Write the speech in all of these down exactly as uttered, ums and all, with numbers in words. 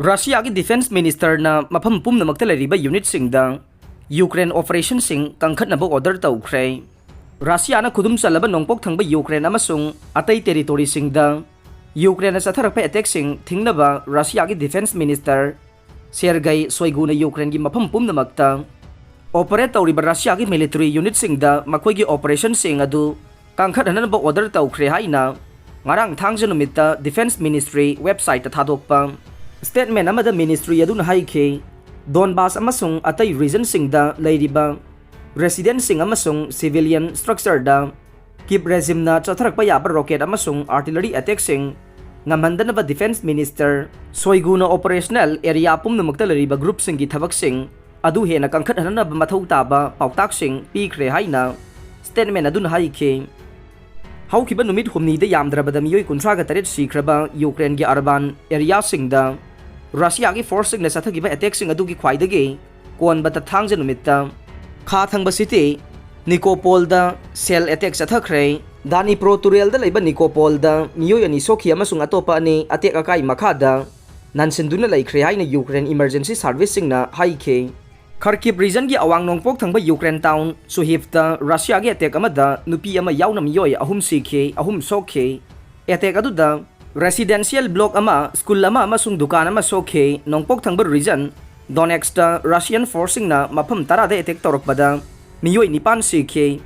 ꯔꯁꯤꯌꯥꯒꯤ defence ꯃꯤꯅꯤꯁꯇꯔꯅ ꯃꯐꯝ ꯄꯨꯝꯅꯃꯛꯇ ꯂꯩꯔꯤꯕ ꯌꯨꯅꯤꯠꯁꯤꯡꯗ ꯌꯨꯀ꯭ꯔꯦꯟ ꯑꯣꯄꯔꯦꯁꯟꯁꯤꯡ ꯀꯟꯈꯠꯅꯕ ꯑꯣꯔꯗꯔ ꯇꯧꯈ꯭ꯔꯦ꯫ ꯔꯁꯤꯌꯥꯅ ꯈꯨꯗꯨꯝ ꯆꯜꯂꯕ ꯅꯣꯡꯄꯣꯛ ꯊꯪꯕ ꯌꯨꯀ꯭ꯔꯦꯟ ꯑꯃꯁꯨꯡ ꯑꯇꯩ ꯇꯦꯔꯤꯇꯣꯔꯤꯁꯤꯡꯗ ꯌꯨꯀ꯭ꯔꯦꯟꯅ ꯆꯠꯊꯔꯛꯄ ꯑꯦꯇꯦꯛꯁꯤꯡ ꯊꯤꯡꯅꯕ ꯔꯁꯤꯌꯥꯒꯤ ꯗꯤꯐꯦꯟꯁ ꯃꯤꯅꯤꯁꯇꯔ ꯁꯦꯔꯒꯩ ꯁꯣꯏꯒꯨꯅ ꯌꯨꯀ꯭ꯔꯦꯟꯒꯤ ꯃꯐꯝ ꯄꯨꯝꯅꯃꯛꯇ ꯑꯣꯄꯔꯦꯠ ꯇꯧꯔꯤꯕ ꯔꯁꯤꯌꯥꯒꯤ ꯃꯤꯂꯤꯇꯔꯤ ꯌꯨꯅꯤꯠꯁꯤꯡꯗ ꯃꯈꯣꯏꯒꯤ ꯑꯣꯄꯔꯦꯁꯟꯁꯤꯡ ꯑꯗꯨ ꯀꯟꯈꯠꯍꯟꯅꯕ ꯑꯣꯔꯗꯔ ꯇꯧꯈ꯭ꯔꯦ ꯍꯥꯏꯅ ꯉꯔꯥꯡ ꯊꯥꯡꯖ ꯅꯨꯃꯤꯠꯇ ꯗꯤꯐꯦꯟꯁ ꯃꯤꯅꯤꯁꯇ꯭ꯔꯤ ꯋꯦꯕꯁꯥꯏꯠꯇ ꯊꯥꯗꯣꯛꯄ ꯁ꯭ꯇꯦꯠꯃꯦꯟ ꯑꯃꯗ ꯃꯤꯅꯤꯁꯇ꯭ꯔꯤ ꯑꯗꯨꯅ ꯍꯥꯏꯈꯤ, ꯗꯣꯟꯕꯥꯁ ꯑꯃꯁꯨꯡ ꯑꯇꯩ ꯔꯤꯖꯟꯁꯤꯡꯗ ꯂꯩꯔꯤꯕ ꯔꯦꯁꯤꯗꯦꯟꯁꯤꯡ ꯑꯃꯁꯨꯡ ꯁꯤꯚꯤꯂꯤꯌꯟ ꯁ꯭ꯇ꯭ꯔꯛꯆꯔꯗ ꯀꯤꯞ ꯔꯦꯖꯤꯝꯅ ꯆꯠꯊꯔꯛꯄ ꯌꯥꯕ ꯔꯣꯀꯦꯠ ꯑꯃꯁꯨꯡ ꯑꯥꯔꯇꯤꯂꯔꯤ ꯑꯦꯇꯦꯛꯁꯤꯡ ꯉꯝꯍꯟꯗꯅꯕ ꯗꯤꯐꯦꯟꯁ ꯃꯤꯅꯤꯁꯇꯔ ꯁꯣꯏꯒꯨꯅ ꯑꯣꯄꯔꯦꯁꯅꯦꯜ ꯑꯦꯔꯤꯌꯥ ꯄꯨꯝꯅꯃꯛꯇ ꯂꯩꯔꯤꯕ ꯒ꯭ꯔꯨꯞꯁꯤꯡꯒꯤ ꯊꯕꯛꯁꯤꯡ ꯑꯗꯨ ꯍꯦꯟꯅ ꯀꯟꯈꯠꯍꯟꯅꯕ ꯃꯊꯧ ꯇꯥꯕ ꯄꯥꯎꯇꯥꯛꯁꯤꯡ ꯄꯤꯈ꯭ꯔꯦ ꯍꯥꯏꯅ ꯁ꯭ꯇꯦꯠꯃꯦꯟ ꯑꯗꯨꯅ ꯍꯥꯏꯈꯤ꯫ ꯍꯧꯈꯤꯕ ꯅꯨꯃꯤꯠ ꯍꯨꯝꯅꯤꯗ ꯌꯥꯝꯗ꯭ꯔꯕꯗ ꯃꯤꯑꯣꯏ ꯀꯨꯟꯊ꯭ꯔꯥꯒ ꯇꯔꯦꯠ ꯁꯤꯈ꯭ꯔꯕ ꯌꯨꯀ꯭ꯔꯦꯟꯒꯤ ꯑꯔꯕꯥꯟ ꯑꯦꯔꯤꯌꯥꯁꯤꯡꯗ ꯔꯁꯤꯌꯥꯒꯤ ꯐꯣꯔꯁꯁꯤꯡꯅ ꯆꯠꯊꯈꯤꯕ ꯑꯦꯇꯦꯛꯁꯤꯡ ꯑꯗꯨꯒꯤ ꯈ꯭ꯋꯥꯏꯗꯒꯤ ꯀꯣꯟꯕꯗ ꯊꯥꯡꯖ ꯅꯨꯃꯤꯠꯇ ꯈꯥ ꯊꯪꯕ ꯁꯤꯇꯤ ꯅꯤꯀꯣꯄꯣꯜꯗ ꯁꯦꯜ ꯑꯦꯇꯦꯛ ꯆꯠꯊꯈ꯭ꯔꯦ꯫ ꯗꯥꯅꯤꯄ꯭ꯔꯣ ꯇꯨꯔꯦꯜꯗ ꯂꯩꯕ ꯅꯤꯀꯣꯄꯣꯜꯗ ꯃꯤꯑꯣꯏ ꯑꯅꯤ ꯁꯣꯛꯈꯤ ꯑꯃꯁꯨꯡ ꯑꯇꯣꯞꯄ ꯑꯅꯤ ꯑꯇꯦꯛ ꯑꯀꯥꯏ ꯃꯈꯥꯗ ꯅꯟꯁꯤꯟꯗꯨꯅ ꯂꯩꯈ꯭ꯔꯦ ꯍꯥꯏꯅ ꯌꯨꯀ꯭ꯔꯦꯟ ꯏꯃꯔꯖꯦꯟꯁꯤ ꯁꯥꯔꯚꯤꯁꯁꯤꯡꯅ ꯍꯥꯏꯈꯤ꯫ ꯈꯔꯀꯤꯞ ꯔꯤꯖꯟꯒꯤ ꯑꯋꯥꯡ ꯅꯣꯡꯄꯣꯛ ꯊꯪꯕ ꯌꯨꯀ꯭ꯔꯦꯟ ꯇꯥꯎꯟ ꯁꯨꯍꯤꯐꯇ ꯔꯁꯤꯌꯥꯒꯤ ꯑꯦꯇꯦꯛ ꯑꯃꯗ ꯅꯨꯄꯤ ꯑꯃ ꯌꯥꯎꯅ ꯃꯤꯑꯣꯏ ꯑꯍꯨꯝ ꯁꯤꯈꯤ, ꯑꯍꯨꯝ ꯁꯣꯛꯈꯤ꯫ ꯑꯦꯇꯦꯛ ꯑꯗꯨꯗ ꯔꯦꯁꯤꯗꯦꯟꯁꯤꯌꯦꯜ ꯕ꯭ꯂꯣꯛ ꯑꯃ, ꯁ꯭ꯀꯨꯜ ꯑꯃ ꯑꯃꯁꯨꯡ ꯗꯨꯀꯥꯟ ꯑꯃ ꯁꯣꯛꯈꯤ꯫ ꯅꯣꯡꯄꯣꯛ ꯊꯪꯕ ꯔꯤꯖꯟ ꯗꯣꯅꯦꯛꯁꯇ ꯔꯁꯤꯌꯟ ꯐꯣꯔꯁꯁꯤꯡꯅ ꯃꯐꯝ ꯇꯔꯥꯗ ꯑꯦꯇꯦꯛ ꯇꯧꯔꯛꯄꯗ ꯃꯤꯑꯣꯏ ꯅꯤꯄꯥꯟ ꯁꯤꯈꯤ꯫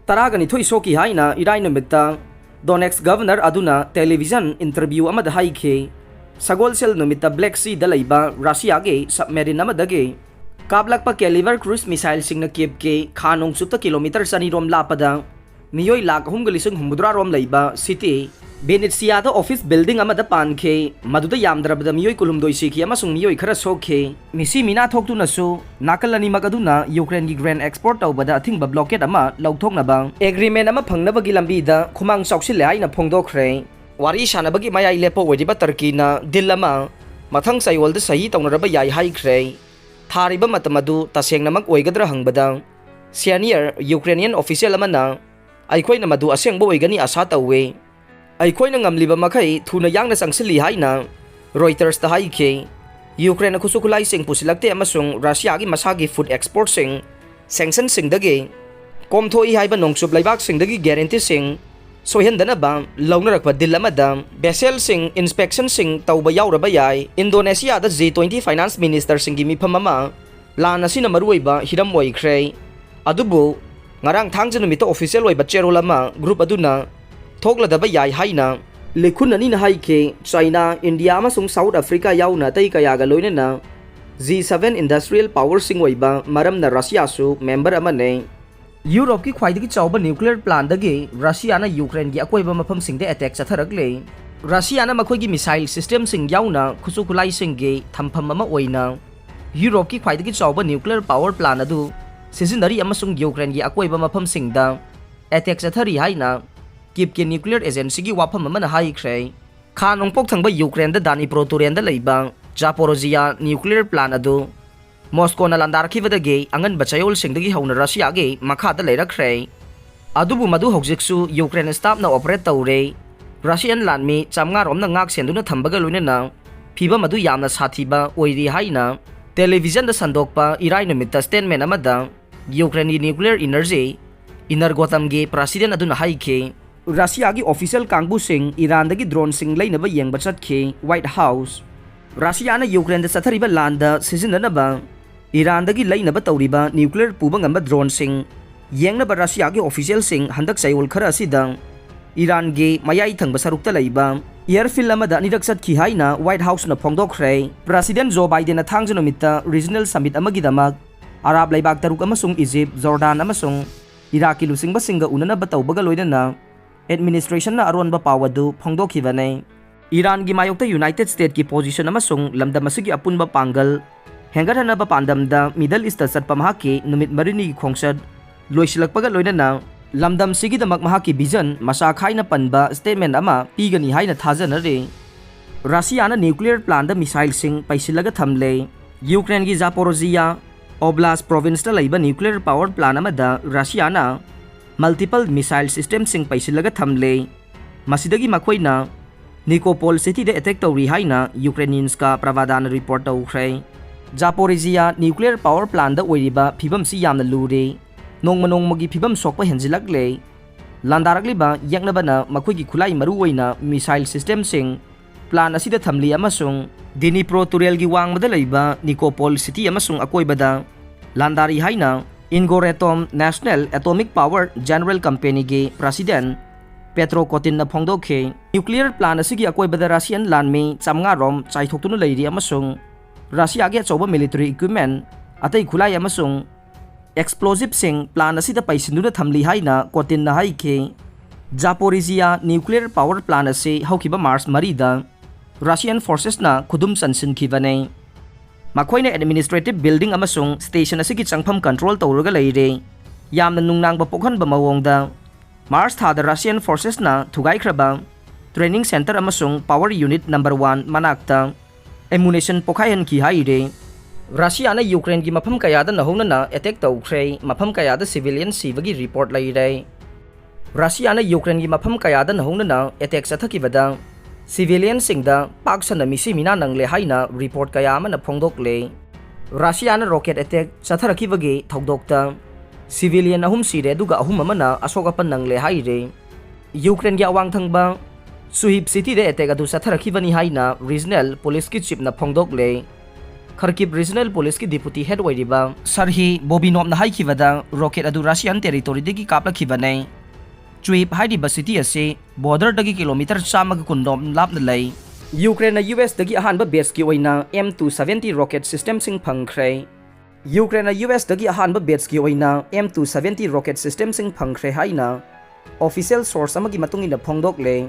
ꯇꯔꯥꯒ ꯅꯤꯊꯣꯏ ꯁꯣꯛꯈꯤ ꯍꯥꯏꯅ ꯏꯔꯥꯏ ꯅꯨꯃꯤꯠꯇ ꯗꯣꯅꯦꯛꯁ ꯒꯚꯔꯅꯔ ꯑꯗꯨꯅ ꯇꯦꯂꯤꯚꯤꯖꯟ ꯏꯟꯇꯔꯚ꯭ꯌꯨ ꯑꯃꯗ ꯍꯥꯏꯈꯤ꯫ ꯁꯒꯣꯜꯁꯦꯜ ꯅꯨꯃꯤꯠꯇ ꯕ꯭ꯂꯦꯛ ꯁꯤꯗ ꯂꯩꯕ ꯔꯁꯤꯌꯥꯒꯤ ꯁꯕꯃꯦꯔꯤꯟ ꯑꯃꯗꯒꯤ ꯀꯥꯞꯂꯛꯄ ꯀꯦꯂꯤꯕꯔ ꯀ꯭ꯔꯨꯏꯖ ꯃꯤꯁꯥꯏꯜꯁꯤꯡꯅ ꯀꯤꯞꯀꯤ ꯈꯥ ꯅꯣꯡꯆꯨꯞꯇ ꯀꯤꯂꯣꯃꯤꯇꯔ ꯆꯅꯤ ꯔꯣꯝ ꯂꯥꯞꯄꯗ ꯃꯤꯑꯣꯏ ꯂꯥꯈ ꯑꯍꯨꯝꯒ ꯂꯤꯁꯤꯡ ꯍꯨꯝꯐꯨꯇꯔꯥ ꯔꯣꯝ ꯂꯩꯕ ꯁꯤꯇꯤ ꯚꯦꯅꯤꯠꯁꯤꯌꯥꯗ ꯑꯣꯐꯤꯁ ꯕꯤꯜꯗꯤꯡ ꯑꯃꯗ ꯄꯥꯟꯈꯤ꯫ ꯃꯗꯨꯗ ꯌꯥꯝꯗ꯭ꯔꯕꯗ ꯃꯤꯑꯣꯏ ꯀꯨꯟꯍꯨꯝꯗꯣꯏ ꯁꯤꯈꯤ ꯑꯃꯁꯨꯡ ꯃꯤꯑꯣꯏ ꯈꯔ ꯁꯣꯛꯈꯤ꯫ ꯃꯤꯁꯤ ꯃꯤꯅꯥ ꯊꯣꯛꯇꯨꯅꯁꯨ ꯅꯥꯀꯜ ꯑꯅꯤꯃꯛ ꯑꯗꯨꯅ ꯌꯨꯀ꯭ꯔꯦꯟꯒꯤ ꯒ꯭ꯔꯦꯟ ꯑꯦꯛꯁꯄꯣꯔꯠ ꯇꯧꯕꯗ ꯑꯊꯤꯡꯕ ꯕ꯭ꯂꯣꯀꯦꯠ ꯑꯃ ꯂꯧꯊꯣꯛꯅꯕ ꯑꯦꯒ꯭ꯔꯤꯃꯦꯟ ꯑꯃ ꯐꯪꯅꯕꯒꯤ ꯂꯝꯕꯤꯗ ꯈꯨꯃꯥꯡ ꯆꯥꯎꯁꯤꯜꯂꯦ ꯍꯥꯏꯅ ꯐꯣꯡꯗꯣꯛꯈ꯭ꯔꯦ꯫ ꯋꯥꯔꯤ ꯁꯥꯟꯅꯕꯒꯤ ꯃꯌꯥꯏ ꯂꯦꯞꯄ ꯑꯣꯏꯔꯤꯕ ꯇꯔꯀꯤꯅ ꯗꯤꯜ ꯑꯃ ꯃꯊꯪ ꯆꯌꯣꯜꯗ ꯁꯍꯤ ꯇꯧꯅꯔꯕ ꯌꯥꯏ ꯍꯥꯏꯈ꯭ꯔꯦ꯫ ꯊꯥꯔꯤꯕ ꯃꯇꯝ ꯑꯗꯨ ꯇꯁꯦꯡꯅꯃꯛ ꯑꯣꯏꯒꯗ꯭ꯔꯥ ꯍꯪꯕꯗ, ꯁꯦꯅꯤꯌꯔ ꯌꯨꯀ꯭ꯔꯦꯅꯤꯌꯟ ꯑꯣꯐꯤꯁꯤꯌꯦꯜ ꯑꯃꯅ, "ꯑꯩꯈꯣꯏꯅ ꯃꯗꯨ ꯑꯁꯦꯡꯕ ꯑꯣꯏꯒꯅꯤ ꯑꯥꯁꯥ ꯇꯧꯏ꯫ ꯑꯩꯈꯣꯏꯅ ꯉꯝꯂꯤꯕ ꯃꯈꯩ ꯊꯨꯅ ꯌꯥꯡꯅ ꯆꯪꯁꯤꯜꯂꯤ" ꯍꯥꯏꯅ ꯔꯣꯏꯇꯔꯁꯇ ꯍꯥꯏꯈꯤ꯫ ꯌꯨꯀ꯭ꯔꯦꯟꯅ ꯈꯨꯠꯁꯨ ꯈꯨꯠꯂꯥꯏꯁꯤꯡ ꯄꯨꯁꯤꯜꯂꯛꯇꯦ ꯑꯃꯁꯨꯡ ꯔꯁꯤꯌꯥꯒꯤ ꯃꯁꯥꯒꯤ ꯐꯨꯗ ꯑꯦꯛꯁꯄꯣꯔꯠꯁꯤꯡ ꯁꯦꯡꯁꯟꯁꯤꯡꯗꯒꯤ ꯀꯣꯝꯊꯣꯛꯏ ꯍꯥꯏꯕ ꯅꯣꯡꯆꯨꯞ ꯂꯩꯕꯥꯛꯁꯤꯡꯗꯒꯤ ꯒꯦꯔꯦꯟꯇꯤꯁꯤꯡ ꯁꯣꯏꯍꯟꯗꯅꯕ ꯂꯧꯅꯔꯛꯄ ꯗꯤꯜ ꯑꯃꯗ ꯚꯦꯁꯦꯜꯁꯤꯡ ꯏꯟꯁꯄꯦꯛꯁꯟꯁꯤꯡ ꯇꯧꯕ ꯌꯥꯎꯔꯕ ꯌꯥꯏ꯫ ꯏꯟꯗꯣꯅꯦꯁꯤꯌꯥꯗ ꯖꯤ ꯇ꯭ꯋꯦꯟꯇꯤ ꯐꯥꯏꯅꯥꯟꯁ ꯃꯤꯅꯤꯁꯇꯔꯁꯤꯡꯒꯤ ꯃꯤꯐꯝ ꯑꯃ ꯂꯥꯟ ꯑꯁꯤꯅ ꯃꯔꯨꯑꯣꯏꯕ ꯍꯤꯔꯝ ꯑꯣꯏꯈ꯭ꯔꯦ꯫ ꯑꯗꯨꯕꯨ ꯉꯔꯥꯡ ꯊꯥꯡꯖ ꯅꯨꯃꯤꯠꯇ ꯑꯣꯐꯤꯁꯤꯌꯦꯜ ꯑꯣꯏꯕ ꯆꯦꯔꯣꯜ ꯑꯃ ꯒ꯭ꯔꯨꯞ ꯑꯗꯨꯅ ꯊꯣꯛꯂꯗꯕ ꯌꯥꯏ ꯍꯥꯏꯅ ꯂꯤꯈꯨꯟ ꯑꯅꯤꯅ ꯍꯥꯏꯈꯤ꯫ ꯆꯥꯏꯅꯥ, ꯏꯟꯗꯤꯌꯥ ꯑꯃꯁꯨꯡ ꯁꯥꯎꯠ ꯑꯐ꯭ꯔꯤꯀꯥ ꯌꯥꯎꯅ ꯑꯇꯩ ꯀꯌꯥꯒ ꯂꯣꯏꯅꯅ ꯖꯤ ꯁꯚꯦꯟ ꯏꯟꯗꯁꯇ꯭ꯔꯤꯌꯦꯜ ꯄꯥꯋꯔꯁꯤꯡ ꯑꯣꯏꯕ ꯃꯔꯝꯅ ꯔꯁꯤꯌꯥꯁꯨ ꯃꯦꯝꯕꯔ ꯑꯃꯅꯤ꯫ ꯌꯨꯔꯣꯞꯀꯤ ꯈ꯭ꯋꯥꯏꯗꯒꯤ ꯆꯥꯎꯕ ꯅ꯭ꯌꯨꯀ꯭ꯂꯤꯌꯔ ꯄ꯭ꯂꯥꯟꯗꯒꯤ ꯔꯁꯤꯌꯥꯅ ꯌꯨꯀ꯭ꯔꯦꯟꯒꯤ ꯑꯀꯣꯏꯕ ꯃꯐꯝꯁꯤꯡꯗ ꯑꯦꯇꯦꯛ ꯆꯠꯊꯔꯛꯂꯦ꯫ ꯔꯁꯤꯌꯥꯅ ꯃꯈꯣꯏꯒꯤ ꯃꯤꯁꯥꯏꯜ ꯁꯤꯁꯇꯦꯝꯁꯤꯡ ꯌꯥꯎꯅ ꯈꯨꯠꯁꯨ ꯈꯨꯠꯂꯥꯏꯁꯤꯡꯒꯤ ꯊꯝꯐꯝ ꯑꯃ ꯑꯣꯏꯅ ꯌꯨꯔꯣꯞꯀꯤ ꯈ꯭ꯋꯥꯏꯗꯒꯤ ꯆꯥꯎꯕ ꯅ꯭ꯌꯨꯀ꯭ꯂꯤꯌꯔ ꯄꯥꯋꯔ ꯄ꯭ꯂꯥꯟ ꯑꯗꯨ ꯁꯤꯖꯤꯟꯅꯔꯤ ꯑꯃꯁꯨꯡ ꯌꯨꯀ꯭ꯔꯦꯟꯒꯤ ꯑꯀꯣꯏꯕ ꯃꯐꯝꯁꯤꯡꯗ ꯑꯦꯇꯦꯛ ꯆꯠꯊꯔꯤ ꯍꯥꯏꯅ ꯀꯤꯞꯀꯤ ꯅ꯭ꯌꯨꯀ꯭ꯂꯤꯌꯔ ꯑꯦꯖꯦꯟꯁꯤꯒꯤ ꯋꯥꯐꯝ ꯑꯃꯅ ꯍꯥꯏꯈ꯭ꯔꯦ꯫ ꯈꯥ ꯅꯣꯡꯄꯣꯛ ꯊꯪꯕ ꯌꯨꯀ꯭ꯔꯦꯟꯗ ꯗꯥꯅꯤꯄ꯭ꯔꯣ ꯇꯨꯔꯦꯟꯗ ꯂꯩꯕ ꯖꯥꯄꯣꯔꯣꯖꯤꯌꯥ ꯅ꯭ꯌꯨꯀ꯭ꯂꯤꯌꯔ ꯄ꯭ꯂꯥꯟ ꯑꯗꯨ ꯃꯣꯁꯀꯣꯅ ꯂꯥꯟꯗꯥꯔꯛꯈꯤꯕꯗꯒꯤ ꯑꯉꯟꯕ ꯆꯌꯣꯜꯁꯤꯡꯗꯒꯤ ꯍꯧꯅ ꯔꯁꯤꯌꯥꯒꯤ ꯃꯈꯥꯗ ꯂꯩꯔꯛꯈ꯭ꯔꯦ꯫ ꯑꯗꯨꯕꯨ ꯃꯗꯨ ꯍꯧꯖꯤꯛꯁꯨ ꯌꯨꯀ꯭ꯔꯦꯟ ꯁ꯭ꯇꯥꯐꯅ ꯑꯣꯄꯔꯦꯠ ꯇꯧꯔꯦ꯫ ꯔꯁꯤꯌꯥꯟ ꯂꯥꯟꯃꯤ ꯆꯥꯝꯃꯉꯥ ꯔꯣꯝꯅ ꯉꯥꯛ ꯁꯦꯟꯗꯨꯅ ꯊꯝꯕꯒ ꯂꯣꯏꯅꯅ ꯐꯤꯕꯝ ꯑꯗꯨ ꯌꯥꯝꯅ ꯁꯥꯊꯤꯕ ꯑꯣꯏꯔꯤ ꯍꯥꯏꯅ ꯇꯦꯂꯤꯚꯤꯖꯟꯗ ꯁꯟꯗꯣꯛꯄ ꯏꯔꯥꯏ ꯅꯨꯃꯤꯠꯇ ꯁ꯭ꯇꯦꯠꯃꯦꯟ ꯑꯃꯗ ꯌꯨꯀ꯭ꯔꯦꯟꯒꯤ ꯅ꯭ꯌꯨꯀ꯭ꯂꯤꯌꯔ ꯏꯅꯔꯖꯤ ꯏꯅꯔꯒꯣꯇꯝꯒꯤ ꯄ꯭ꯔꯁꯤꯗꯦꯟ ꯑꯗꯨꯅ ꯍꯥꯏꯈꯤ꯫ ꯔꯁꯤꯌꯥꯒꯤ ꯑꯣꯐꯤꯁꯤꯌꯦꯜ ꯀꯥꯡꯕꯨꯁꯤꯡ ꯏꯔꯥꯟꯗꯒꯤ ꯗ꯭ꯔꯣꯟꯁꯤꯡ ꯂꯩꯅꯕ ꯌꯦꯡꯕ ꯆꯠꯈꯤ꯫ ꯋꯥꯏꯠ ꯍꯥꯎꯁ ꯔꯁꯤꯌꯥꯅ ꯌꯨꯀ꯭ꯔꯦꯟꯗ ꯆꯠꯊꯔꯤꯕ ꯂꯥꯟꯗ ꯁꯤꯖꯤꯟꯅꯅꯕ ꯏꯔꯥꯟꯗꯒꯤ ꯂꯩꯅꯕ ꯇꯧꯔꯤꯕ ꯅ꯭ꯌꯨꯀ꯭ꯂꯤꯌꯔ ꯄꯨꯕ ꯉꯝꯕ ꯗ꯭ꯔꯣꯟꯁꯤꯡ ꯌꯦꯡꯅꯕ ꯔꯁꯤꯌꯥꯒꯤ ꯑꯣꯐꯤꯁꯤꯌꯦꯜꯁꯤꯡ ꯍꯟꯗꯛ ꯆꯌꯣꯜ ꯈꯔ ꯑꯁꯤꯗ ꯏꯔꯥꯟꯒꯤ ꯃꯌꯥꯏ ꯊꯪꯕ ꯁꯔꯨꯛꯇ ꯂꯩꯕ ꯑꯦꯌꯔꯐꯤꯜ ꯑꯃꯗ ꯑꯅꯤꯔꯛ ꯆꯠꯈꯤ ꯍꯥꯏꯅ ꯋꯥꯏꯠ ꯍꯥꯎꯁꯅ ꯐꯣꯡꯗꯣꯛꯈ꯭ꯔꯦ꯫ ꯄ꯭ꯔꯁꯤꯗꯦꯟ ꯖꯣ ꯕꯥꯏꯗꯦꯟꯅ ꯊꯥꯡꯖ ꯅꯨꯃꯤꯠꯇ ꯔꯤꯖꯅꯦꯜ ꯁꯃꯤꯠ ꯑꯃꯒꯤꯗꯃꯛ ꯑꯔꯥꯕ ꯂꯩꯕꯥꯛ ꯇꯔꯨꯛ ꯑꯃꯁꯨꯡ ꯏꯖꯤꯞ, ꯖꯣꯔꯗꯥꯟ ꯑꯃꯁꯨꯡ ꯏꯔꯥꯛꯀꯤ ꯂꯨꯆꯤꯡꯕꯁꯤꯡꯒ ꯎꯅꯅꯕ ꯇꯧꯕꯒ ꯂꯣꯏꯅꯅ ꯑꯦꯗꯃꯤꯅꯤꯁꯇ꯭ꯔꯦꯁꯟꯅ ꯑꯔꯣꯟꯕ ꯄꯥꯎ ꯑꯗꯨ ꯐꯣꯡꯗꯣꯛꯈꯤꯕꯅꯤ꯫ ꯏꯔꯥꯟꯒꯤ ꯃꯥꯌꯣꯛꯇ ꯌꯨꯅꯥꯏꯇꯦꯗ ꯁ꯭ꯇꯦꯠꯀꯤ ꯄꯣꯖꯤꯁꯟ ꯑꯃꯁꯨꯡ ꯂꯝꯗꯝ ꯑꯁꯤꯒꯤ ꯑꯄꯨꯟꯕ ꯄꯥꯡꯒꯜ ꯍꯦꯟꯒꯠꯍꯟꯅꯕ ꯄꯥꯟꯗꯝꯗ ꯃꯤꯗꯜ ꯏꯁꯇ ꯆꯠꯄ ꯃꯍꯥꯛꯀꯤ ꯅꯨꯃꯤꯠ ꯃꯔꯤꯅꯤꯒꯤ ꯈꯣꯡꯆꯠ ꯂꯣꯏꯁꯤꯜꯂꯛꯄꯒ ꯂꯣꯏꯅꯅ ꯂꯝꯗꯝꯁꯤꯒꯤꯗꯃꯛ ꯃꯍꯥꯛꯀꯤ ꯚꯤꯖꯟ ꯃꯁꯥ ꯈꯥꯏꯅ ꯄꯟꯕ ꯁ꯭ꯇꯦꯠꯃꯦꯟ ꯑꯃ ꯄꯤꯒꯅꯤ ꯍꯥꯏꯅ ꯊꯥꯖꯅꯔꯤ꯫ ꯔꯁꯤꯌꯥꯅ ꯅ꯭ꯌꯨꯀ꯭ꯂꯤꯌꯔ ꯄ꯭ꯂꯥꯟꯗ ꯃꯤꯁꯥꯏꯜꯁꯤꯡ ꯄꯩꯁꯤꯜꯂꯒ ꯊꯝꯂꯦ꯫ ꯌꯨꯀ꯭ꯔꯦꯟꯒꯤ ꯖꯥꯄꯣꯔꯣꯖꯤꯌꯥ ꯑꯣꯕ꯭ꯂꯥꯁ ꯄ꯭ꯔꯣꯚꯤꯟꯁꯇ ꯂꯩꯕ ꯅ꯭ꯌꯨꯀ꯭ꯂꯤꯌꯔ ꯄꯥꯋꯔ ꯄ꯭ꯂꯥꯟ ꯑꯃꯗ ꯔꯁꯤꯌꯥꯅ ꯃꯜꯇꯤꯄꯜ ꯃꯤꯁꯥꯏꯜ ꯁꯤꯁꯇꯦꯝꯁꯤꯡ ꯄꯩꯁꯤꯜꯂꯒ ꯊꯝꯂꯦ꯫ ꯃꯁꯤꯗꯒꯤ ꯃꯈꯣꯏꯅ Nikopol cityꯗ attack ꯇꯧꯔꯤ ꯍꯥꯏꯅ Ukrainianska Pravdana report ꯇꯧꯈ꯭ꯔꯦ꯫ Zaporizhzhia nuclear power plantꯗ ꯑꯣꯏꯔꯤꯕ ꯐꯤꯕꯝꯁꯤ ꯌꯥꯝꯅ ꯂꯨꯔꯦ꯫ ꯅꯣꯡꯃ ꯅꯣꯡꯃꯒꯤ ꯐꯤꯕꯝ ꯁꯣꯛꯄ ꯍꯦꯟꯖꯤꯜꯂꯛꯂꯦ꯫ ꯂꯥꯟꯗꯥꯔꯛꯂꯤꯕ ꯌꯦꯛꯅꯕꯅ ꯃꯈꯣꯏꯒꯤ ꯈꯨꯠꯂꯥꯏ, ꯃꯔꯨꯑꯣꯏꯅ missile systemꯁꯤꯡ, plant ꯑꯁꯤꯗ ꯊꯝꯂꯤ ꯑꯃꯁꯨꯡ Dnipro ꯇꯨꯔꯦꯜꯒꯤ ꯋꯥꯡꯃꯗ ꯂꯩꯕ Nikopol city ꯑꯃꯁꯨꯡ ꯑꯀꯣꯏꯕꯗ ꯂꯥꯟꯗꯥꯔꯤ ꯍꯥꯏꯅ Ingoratom National Atomic Power General Companyꯒꯤ president Petro Kotinꯅ ꯐꯣꯡꯗꯣꯛꯈꯤ꯫ Nuclear plant ꯑꯁꯤꯒꯤ ꯑꯀꯣꯏꯕꯗ Russian ꯂꯥꯟꯃꯤ ꯆꯥꯃꯉꯥ ꯔꯣꯝ ꯆꯥꯏꯊꯣꯛꯇꯨꯅ ꯂꯩꯔꯤ ꯑꯃꯁꯨꯡ Russiaꯒꯤ ꯑꯆꯧꯕ military equipment, ꯑꯇꯩ ꯈꯨꯠꯂꯥꯏ ꯑꯃꯁꯨꯡ explosiveꯁꯤꯡ plant ꯑꯁꯤꯗ ꯄꯩꯁꯤꯟꯗꯨꯅ ꯊꯝꯂꯤ ꯍꯥꯏꯅ Kotinꯅ ꯍꯥꯏꯈꯤ꯫ Zaporizhzhia nuclear power plant ꯑꯁꯤ ꯍꯧꯈꯤꯕ March ꯃꯔꯤꯗ Russian forcesꯅ ꯈꯨꯗꯨꯝ ꯆꯟꯁꯤꯟꯈꯤꯕꯅꯤ꯫ ꯃꯈꯣꯏꯅ administrative building ꯑꯃꯁꯨꯡ station ꯑꯁꯤꯒꯤ ꯆꯪꯐꯝ control ꯇꯧꯔꯒ ꯂꯩꯔꯦ꯫ ꯌꯥꯝꯅ ꯅꯨꯡꯅꯥꯡꯕ ꯄꯣꯛꯍꯟꯕ ꯃꯑꯣꯡꯗ, March ꯊꯥꯗ Russian forcesꯅ ꯊꯨꯒꯥꯏꯈ꯭ꯔꯕ training center ꯑꯃꯁꯨꯡ power unit number one ꯃꯅꯥꯛꯇ ammunition ꯄꯣꯈꯥꯏꯍꯟꯈꯤ ꯍꯥꯏꯔꯦ꯫ Russiaꯅ Ukraineꯒꯤ ꯃꯐꯝ ꯀꯌꯥꯗ ꯅꯧꯍꯧꯅꯅ attack ꯇꯧꯈ꯭ꯔꯦ, ꯃꯐꯝ ꯀꯌꯥꯗ civilian ꯁꯤꯕꯒꯤ report ꯂꯩꯔꯦ꯫ Russiaꯅ Ukraineꯒꯤ ꯃꯐꯝ ꯀꯌꯥꯗ ꯅꯧꯍꯧꯅꯅ attack ꯆꯠꯊꯈꯤꯕꯗ civilianꯁꯤꯡꯗ ꯄꯥꯛ ꯁꯟꯅ ꯃꯤꯁꯤ ꯃꯤꯅꯥ ꯅꯪꯂꯦ ꯍꯥꯏꯅ report ꯀꯌꯥ ꯑꯃꯅ ꯐꯣꯡꯗꯣꯛꯂꯦ꯫ Russiaꯅ rocket attack ꯆꯠꯊꯔꯛꯈꯤꯕꯒꯤ ꯊꯧꯗꯣꯛꯇ civilian ꯑꯍꯨꯝ ꯁꯤꯔꯦ, ꯑꯗꯨꯒ ꯑꯍꯨꯝ ꯑꯃꯅ ꯑꯁꯣꯛ ꯑꯄꯟ ꯅꯪꯂꯦ ꯍꯥꯏꯔꯦ꯫ Ukraineꯒꯤ ꯑꯋꯥꯡ ꯊꯪꯕ Suhyvs cityꯗ attack ꯑꯗꯨ ꯆꯠꯊꯔꯛꯈꯤꯕꯅꯤ ꯍꯥꯏꯅ regional policeꯀꯤ chiefꯅ ꯐꯣꯡꯗꯣꯛꯂꯦ꯫ Kharkiv regional policeꯀꯤ deputy head ꯑꯣꯏꯔꯤꯕ Serhiy Bobinovꯅ ꯍꯥꯏꯈꯤꯕꯗ, rocket ꯑꯗꯨ Russian territoryꯗꯒꯤ ꯀꯥꯞꯂꯛꯈꯤꯕꯅꯤ꯫ Suhyvs ꯍꯥꯏꯔꯤꯕ city ꯑꯁꯤ borderꯗꯒꯤ kilometre ꯆꯥꯝꯃꯒ ꯀꯨꯟ ꯔꯣꯝ ꯂꯥꯞꯅ ꯂꯩ꯫ Ukraineꯅ USꯗꯒꯤ ꯑꯍꯥꯟꯕ batchꯀꯤ ꯑꯣꯏꯅ M two seventy rocket systemꯁꯤꯡ ꯐꯪꯈ꯭ꯔꯦ꯫ Ukraineꯅ USꯗꯒꯤ ꯑꯍꯥꯟꯕ batchꯀꯤ ꯑꯣꯏꯅ M two seventy rocket systemꯁꯤꯡ ꯐꯪꯈ꯭ꯔꯦ ꯍꯥꯏꯅ official source ꯑꯃꯒꯤ ꯃꯇꯨꯡ ꯏꯟꯅ ꯐꯣꯡꯗꯣꯛꯂꯦ꯫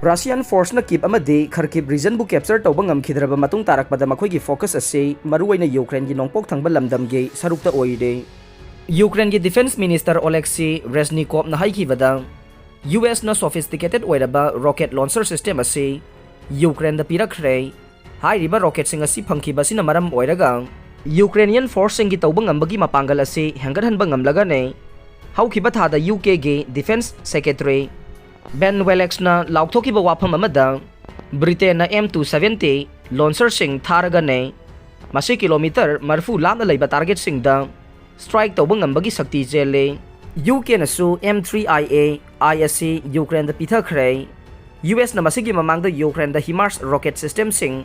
Russian forceꯅ Kyiv ꯑꯃꯗꯤ Kharkiv regionꯕꯨ capture ꯇꯧꯕ ꯉꯝꯈꯤꯗ꯭ꯔꯕ ꯃꯇꯨꯡ ꯇꯥꯔꯛꯄꯗ, ꯃꯈꯣꯏꯒꯤ focus ꯑꯁꯤ ꯃꯔꯨꯑꯣꯏꯅ Ukraineꯒꯤ ꯅꯣꯡꯄꯣꯛ ꯊꯪꯕ ꯂꯝꯗꯝꯒꯤ ꯁꯔꯨꯛꯇ ꯑꯣꯏꯔꯦ꯫ Ukraineꯒꯤ defence minister Oleksiy Reznikovꯅ ꯍꯥꯏꯈꯤꯕꯗ, USꯅ sophisticated ꯑꯣꯏꯔꯕ rocket launcher system ꯑꯁꯤ Ukraineꯗ ꯄꯤꯔꯛꯈ꯭ꯔꯦ꯫ ꯍꯥꯏꯔꯤꯕ rocketꯁꯤꯡ ꯑꯁꯤ ꯐꯪꯈꯤꯕ ꯑꯁꯤꯅ ꯃꯔꯝ ꯑꯣꯏꯔꯒ Ukrainian forceꯁꯤꯡꯒꯤ ꯇꯧꯕ ꯉꯝꯕꯒꯤ ꯃꯄꯥꯡꯒꯜ ꯑꯁꯤ ꯍꯦꯟꯒꯠꯍꯟꯕ ꯉꯝꯂꯒꯅꯤ꯫ ꯍꯧꯈꯤꯕ ꯊꯥꯗ UKꯒꯤ defence secretary Ben Wallace-ꯅ ꯂꯥꯎꯊꯣꯛꯈꯤꯕ ꯋꯥꯐꯝ ꯑꯃꯗ, ꯕ꯭ꯔꯤꯇꯦꯟꯅ ꯑꯦꯝ ꯇꯨ ꯁꯚꯦꯟꯇꯤ ꯂꯣꯟꯁꯔꯁꯤꯡ ꯊꯥꯔꯒꯅꯦ ꯃꯁꯤ ꯀꯤꯂꯣꯃꯤꯇꯔ ꯃꯔꯤꯐꯨ ꯂꯥꯞꯅ ꯂꯩꯕ ꯇꯥꯔꯒꯦꯠꯁꯤꯡꯗ ꯁ꯭ꯇ꯭ꯔꯥꯏꯛ ꯇꯧꯕ ꯉꯝꯕꯒꯤ ꯁꯛꯇꯤ ꯆꯦꯜꯂꯤ꯫ ꯌꯨ ꯀꯦꯅꯁꯨ M three I A I ꯑꯁꯤ ꯌꯨꯀ꯭ꯔꯦꯟꯗ ꯄꯤꯊꯈ꯭ꯔꯦ꯫ ꯌꯨ ꯑꯦꯁꯅ ꯃꯁꯤꯒꯤ ꯃꯃꯥꯡꯗ ꯌꯨꯀ꯭ꯔꯦꯟꯗ ꯍꯤꯃꯥꯔꯁ ꯔꯣꯀꯦꯠ ꯁꯤꯁꯇꯦꯝꯁꯤꯡ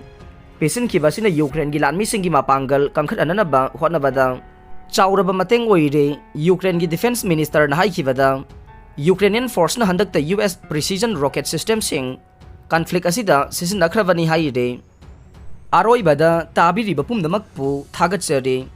ꯄꯤꯁꯤꯟꯈꯤꯕ ꯑꯁꯤꯅ ꯌꯨꯀ꯭ꯔꯦꯟꯒꯤ ꯂꯥꯟꯃꯤꯁꯤꯡꯒꯤ ꯃꯄꯥꯡꯒꯜ ꯀꯟꯈꯠꯍꯟꯅꯕ ꯍꯣꯠꯅꯕꯗ ꯆꯥꯎꯔꯕ ꯃꯇꯦꯡ ꯑꯣꯏꯔꯦ꯫ ꯌꯨꯀ꯭ꯔꯦꯟꯒꯤ ꯗꯤꯐꯦꯟꯁ ꯃꯤꯅꯤꯁꯇꯔꯅ ꯍꯥꯏꯈꯤꯕꯗ, ꯌꯨꯀ꯭ꯔꯦꯅꯤꯌꯟ ꯐꯣꯔꯁꯅ ꯍꯟꯗꯛꯇ ꯌꯨ ꯑꯦꯁ ꯄ꯭ꯔꯤꯁꯤꯖꯟ ꯔꯣꯀꯦꯠ ꯁꯤꯁꯇꯦꯝꯁꯤꯡ ꯀꯟꯐ꯭ꯂꯤꯛ ꯑꯁꯤꯗ ꯁꯤꯖꯤꯟꯅꯈ꯭ꯔꯕꯅꯤ ꯍꯥꯏꯔꯦ꯫ ꯑꯔꯣꯏꯕꯗ ꯇꯥꯕꯤꯔꯤꯕ ꯄꯨꯝꯅꯃꯛꯄꯨ ꯊꯥꯒꯠꯆꯔꯤ꯫